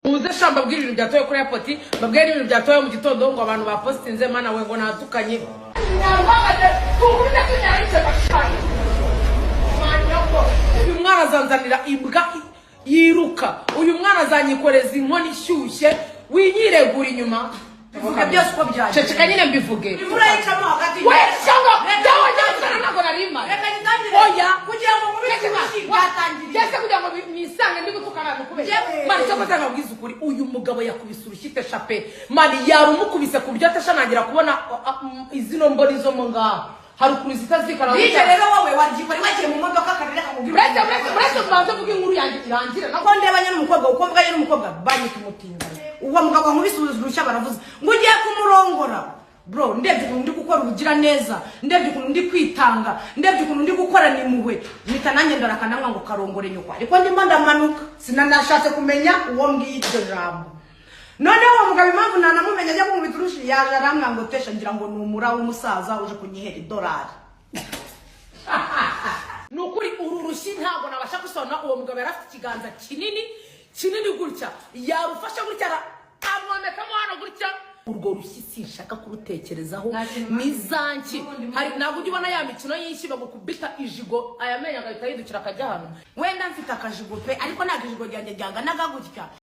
Muze sha, mbabwire ibintu byatoye kuri airport, mbabwire ibintu byatoye mu gitondo ngo abantu bapostinze. Mana we, ngo natukanye. Uyu mwana azanzanira imbwa yiruka, uyu mwana azanyikoreza inkono ishyushye. Winyiregura inyuma. Bivuge byose uko byagenze. Ceceka nyine mbivuge. Imvura yicamo hagati. We, cyangwa byawe njye ntabwo nari mpari. Reka ngitangire. Oya. Kugira ngo nkubite Ceceka. urushyi byatangiriye. Byese kugira ngo nisange ndi gutukana abantu kubera Njyewe- mani. Cyo koze nkabwiza ukuri, uyu mugabo yakubise urushyi Tesha pe. Mani, yarumukubise ku buryo Tesha nangira kubona izino mboni zo mo ngaha haruguru zitazikara. Dije rero, wowe wari wagiye mu modoka akarere kakubwira. Uretse, uretse, uretse mbanze mvuge inkuru yanjye irangire. Ko ndebanye n'umukobwa, uko mvuganye n'umukobwa banyita umutinganyi. Uwo mugabo wankubise urushya, baravuze ngo ugiye kumurongora. Bro, ndebye ukuntu ndi gukora ubugira neza, ndebye ukuntu ndi kwitanga, ndebye ukuntu ndi gukorana impuhwe, mpita nanjye ndarakananywa ngo karongore nyoko. Ariko ndimo ndamanuka, sinanashatse kumenya uwo mbwiye iryo jambo. Noneho uwo mugabo, impamvu ntanamumenya, ajya kunkubita urushi, yaje arambwira ngo "Tesha". Ngira ngo ni umura w'umusaza uje kunyihera idolari. Ni ukuri, uru rushyi ntabwo nabasha gusobanura. Uwo mugabo yari afite ikiganza kinini kinini gutya, yarufashe gutya, amwomekamo hano gutya. Urwo rushyi sinshaka kurutekerezaho. Ni zanki hari, ntabwo ujya ubona ya mikino y'inshyi bagukubita ijigo, aya menyo agahita yidukira akajya hano? Wenda mfite akajigo pe, ariko ntabwo ijigo ryanjye ryanganaga gutya.